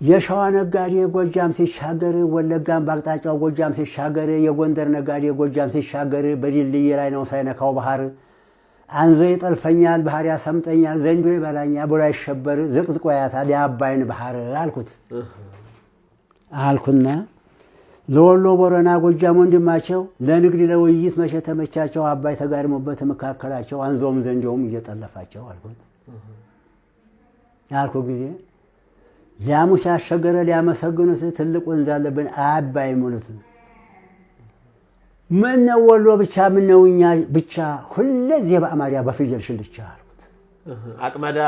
የሸዋ ነጋዴ ጎጃም ሲሻገር፣ ወለጋም በአቅጣጫው ጎጃም ሲሻገር፣ የጎንደር ነጋዴ ጎጃም ሲሻገር በድልድይ ላይ ነው ሳይነካው ባህር። አንዞ ይጠልፈኛል፣ ባህር ያሰምጠኛል፣ ዘንዶ ይበላኛል ብሎ አይሸበር፣ ዝቅዝቆ ያያታል የአባይን ባህር አልኩት አልኩና ለወሎ ቦረና ጎጃም ወንድማቸው ለንግድ ለውይይት መቼ ተመቻቸው፣ አባይ ተጋድሞበት መካከላቸው አንዞም ዘንዶውም እየጠለፋቸው አልኩት። ያልኩ ጊዜ ሊያሙ ሲያሸገረ ሊያመሰግኑት ትልቅ ወንዝ አለብን አባይ ሙሉት። ምነው ወሎ ብቻ ምነው እኛ ብቻ ሁለዚህ በአማርያ በፍየል ሽልቻ አልኩት። አቅማዳ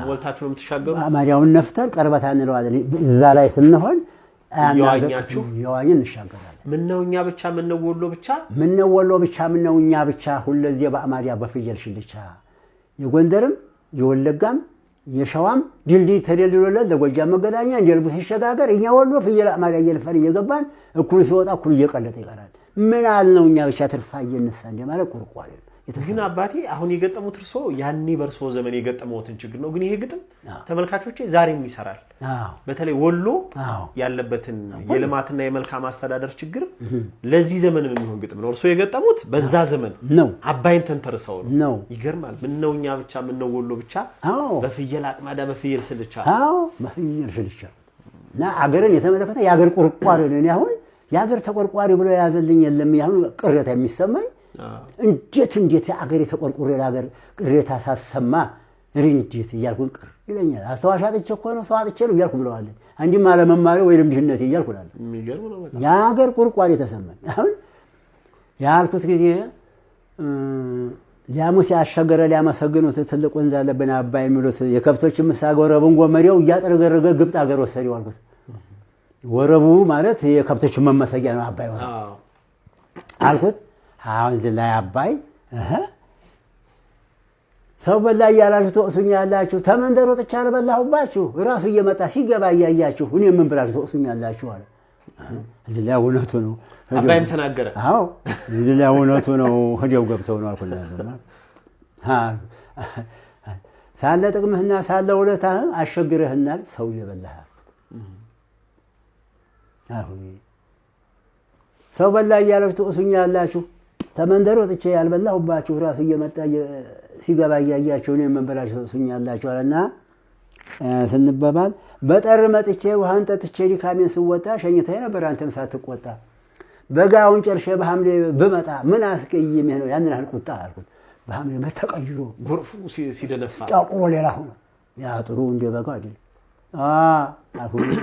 ሞልታችሁ ነው የምትሻገሩ? አማርያውን ነፍተን ቀርበታ እንለዋለን። እዛ ላይ ስንሆን እየዋኛችሁ? እየዋኘን እንሻገራለን። ምነው እኛ ብቻ ምነው ወሎ ብቻ ምነው ወሎ ብቻ ምነው እኛ ብቻ ሁለዚህ በአማርያ በፍየል ሽልቻ። የጎንደርም የወለጋም የሸዋም ድልድይ ተደልድሎለት ለጎጃም መገናኛ እንደ ልቡ ሲሸጋገር እኛ ወሎ ፍየል አማርያ እየልፈን እየገባን እኩል ሲወጣ እኩል እየቀለጠ ይቀራል። ምን አልነው እኛ ብቻ ትርፋ እየነሳ እንደማለት ቁርቋሪ ነው። ግን አባቴ አሁን የገጠሙት እርሶ ያኔ በእርሶ ዘመን የገጠመውትን ችግር ነው። ግን ይሄ ግጥም ተመልካቾቼ ዛሬም ይሰራል። በተለይ ወሎ ያለበትን የልማትና የመልካም አስተዳደር ችግር ለዚህ ዘመንም የሚሆን ግጥም ነው። እርሶ የገጠሙት በዛ ዘመን ነው አባይን ተንተርሰው ነው ነው። ይገርማል። ምነው እኛ ብቻ ምነው ወሎ ብቻ በፍየል አቅማዳ በፍየል ስልቻ። አዎ በፍየል ስልቻ እና አገርን የተመለከተ የአገር ቁርቋሪ ነው። እኔ አሁን የአገር ተቆርቋሪ ብሎ የያዘልኝ የለም። አሁን ቅሬታ የሚሰማኝ እንዴት እንዴት አገሬ ተቆርቁሬ ለአገር ቅሬታ ሳሰማ እንዴት እያልኩኝ ቅር ይለኛል። አስተዋሽ አጥቼ እኮ ነው ሰው አጥቼ ነው እያልኩ ብለዋለሁ። አንድም አለመማሬ ወይም ድህነቴ እያልኩ እላለሁ። የአገር ቁርቋሪ ተሰማኝ። አሁን ያልኩት ጊዜ ሊያሙስ ያሻገረ ሊያመሰግኑት ትልቅ ወንዝ አለብን አባይ የሚሉት የከብቶች ምሳግ ወረቡን ጎመሬው እያጠረገረገ ግብጥ አገር ወሰደው አልኩት። ወረቡ ማለት የከብቶች መመሰጊያ ነው አባይ ወረብ አልኩት። አሁን እዚህ ላይ አባይ ሰው በላ እያላችሁ ትወቅሱኛላችሁ። ተመንደር ወጥቼ አልበላሁባችሁ እራሱ እየመጣ ሲገባ እያያችሁ እኔ ምን ብላችሁ ትወቅሱኛላችሁ አለ። እዚህ ላይ እውነቱ ነው። አባይም ተናገረ። አዎ እዚህ ላይ እውነቱ ነው። ሂደው ገብተው ነው አልኩና ሳለ ጥቅምህና ሳለ ውለታህ አሸግረህናል ሰው እየበላህ አልኩት። አሁን ሰው በላ እያላችሁ ትወቅሱኛላችሁ። ተመንደር ወጥቼ ያልበላሁባችሁ ራሱ እየመጣ ሲገባ እያያችሁ እኔ ምን ብላችሁ ትወቅሱኛላችሁ አለና ስንበባል በጠር መጥቼ ውሃን ጠጥቼ ድካሜን ስወጣ ሸኝተኸኝ ነበር አንተም ሳትቆጣ። በጋውን ጨርሼ በሐምሌ ብመጣ ምን አስቀይሜህ ነው ያንን ያህል ቁጣ አልኩት። በሐምሌ መች ተቀይሮ ጎርፉ ሲደነፋ ጠቁሮ ሌላ ሆኖ ያ ጥሩ እንደ በጋው አይደለም አልኩት።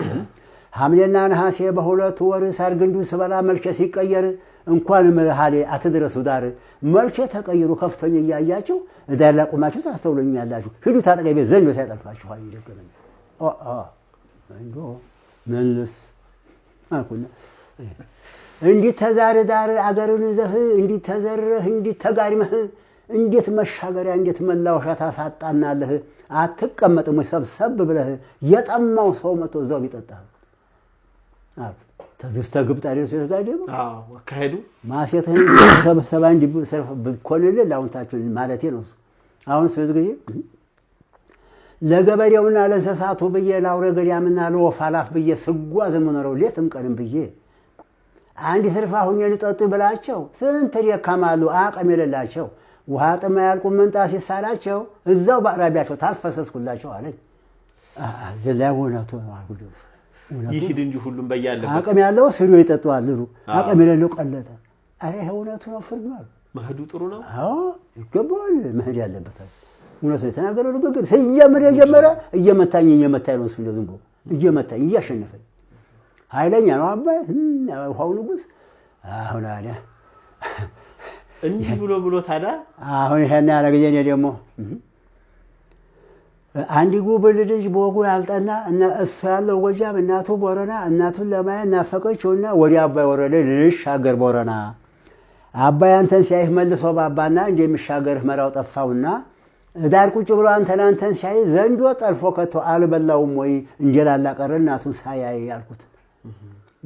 ሐምሌና ነሐሴ በሁለቱ ወር ሳር ግንዱን ስበላ መልኬ ሲቀየር እንኳን መሃሌ አትድረሱ ዳር መልኬ ተቀይሮ ከፍቶኝ እያያችሁ ዳር ላይ ቆማችሁ ታስተውሉኛላችሁ። ሂዱ ታጠገቤ ዘንዶ ሳይጠልፋችሁ አይደገመኝ ዘንዶ መልስ አልኩና እንዲህ ተዛር ዳር አገርን ይዘህ እንዲህ ተዘርህ እንዲህ ተጋድመህ እንዴት መሻገሪያ እንዴት መላወሻ ታሳጣናለህ? አትቀመጥም ወይ ሰብሰብ ብለህ የጠማው ሰው መጥቶ እዛው ቢጠጣ አልኩት። ተዝስተ ግብጥ አይደል ሲጋደሙ አዎ አካሄዱ ማሴትህን ሰብሰባ እንዲ ሰልፍ ብኮንልህ ላውንታችሁ ማለቴ ነው። አሁን ስለዚህ ጊዜ ለገበሬውና ለእንስሳቱ ብዬ ለአውሬ ገዳምና ለወፍ አላፍ ብዬ ስጓዝ የምኖረው ሌትም ቀንም ብዬ አንድ ስርፋ ሁኜ ልጠጡ ብላቸው ስንት ደካማ አሉ አቅም የሌላቸው ውሃ ጥም አያልቁም መንጣት ሲሳላቸው እዛው በአቅራቢያቸው ታልፈሰስኩላቸው አለኝ። እዚህ ላይ እውነቱ ነው አልኩት። ይሂድ እንጂ ሁሉም በያለበት አቅም ያለው ስሩ ይጠጣዋል፣ አቅም የሌለው ቀለጠ። ኧረ ይሄ እውነቱ ነው ፍርዱ አሉ። መሄዱ ጥሩ ነው። አዎ ይገባዋል፣ መሄድ ያለበት እውነቱ የተናገረው ንግግር ሲጀምር የጀመረ እየመታኝ እየመታኝ ነው እሱ እንደው ዝም ብሎ እየመታኝ እያሸነፈኝ ኃይለኛ ነው አባይ ውሃው ንጉሥ። አሁን አለ እንዲህ ብሎ ብሎ ታዲያ አሁን ይሄን ያለ ጊዜ እኔ ደግሞ አንድ ጉብል ልጅ በወጉ ያልጠና እና እሱ ያለው ጎጃም እናቱ ቦረና እናቱን ለማየት ናፈቀችውና ወደ አባይ ወረደ ልሻገር ቦረና። አባይ አንተን ሲያይህ መልሶ ባባና እንደሚሻገርህ መራው ጠፋውና ዳር ቁጭ ብሎ አንተን አንተን ሲያይ ዘንዶ ጠልፎ ከቶ አልበላውም ወይ እንጀላላ ቀረ እናቱን ሳያይ አልኩት።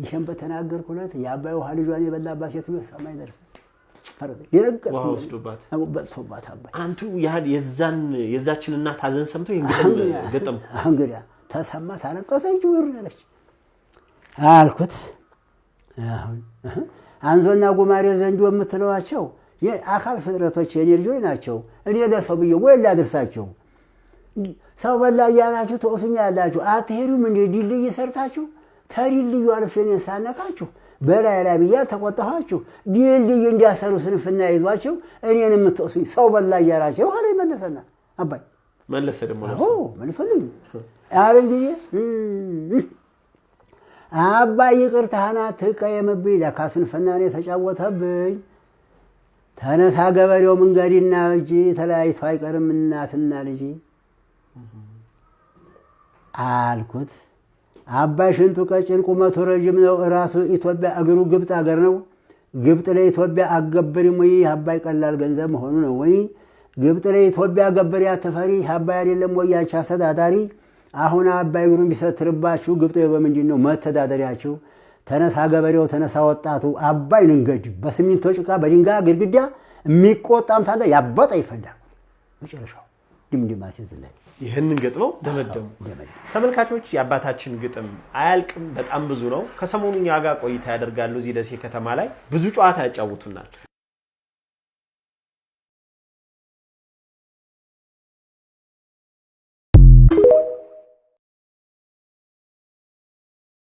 ይሄን በተናገርኩ ዕለት የአባይ ውሃ ልጇን የበላባት ሴትዮ ሰማይ ደርሳ ውሃ ወስዶባት በልቶባት አባይ አንቱ ያህል የዛን የዛችን እናት ሐዘን ሰምቶ ይሄን ግጥም ገጠሙ። እንግዲያ ተሰማ ታለቀሰች ውር አለች አልኩት። አሁን አንዞና ጉማሬ ዘንዶ የምትለዋቸው የአካል ፍጥረቶች የኔ ልጆች ናቸው። እኔ ለሰው ብዬ ወይ ላድርሳቸው። ሰው በላ እያላችሁ ትወቅሱኛ ያላችሁ አትሄዱም እንዴ? ድልድይ ሰርታችሁ ተድልድዩ አልፌ እኔን ሳልነካችሁ በላይ ላይ ብዬ አልተቆጣኋችሁ። ድልድይ እንዲያሰሩ ስንፍና ይዟቸው እኔን የምትወቅሱኝ ሰው በላ እያላችሁ ኋላ ይመለሰና አባይ መለሰ ደግሞ አዎ መልሶልኝ አለኝ ጊዜ አባይ ይቅርታህን አትቀየምብኝ፣ ለካ ስንፍና ነው የተጫወተብኝ። ተነሳ ገበሬው መንገድና እጅ ተለያይቶ አይቀርም እናትና ልጅ አልኩት። አባይ ሽንቱ ቀጭን ቁመቱ ረዥም ነው፣ እራሱ ኢትዮጵያ እግሩ ግብጥ አገር ነው። ግብጥ ለኢትዮጵያ አገብሪም ወይ አባይ ቀላል ገንዘብ መሆኑ ነው ወይ? ግብጥ ለኢትዮጵያ ገበሬ አትፈሪ፣ አባይ አይደለም ወይ ያንቺ አስተዳዳሪ? አሁን አባይ እግሩን ቢሰትርባችሁ ግብጥ በምንድን ነው መተዳደሪያችሁ? ተነሳ ገበሬው ተነሳ ወጣቱ፣ አባይን እንገድ በሲሚንቶ ጭቃ በድንጋይ ግድግዳ የሚቆጣም ታለ ያበጠ ይፈንዳል። መጨረሻው ድምድማችን እዚህ ላይ ይህንን ገጥመው ደመደሙ። ተመልካቾች የአባታችን ግጥም አያልቅም፣ በጣም ብዙ ነው። ከሰሞኑ እኛ ጋር ቆይታ ያደርጋሉ። እዚህ ደሴ ከተማ ላይ ብዙ ጨዋታ ያጫውቱናል።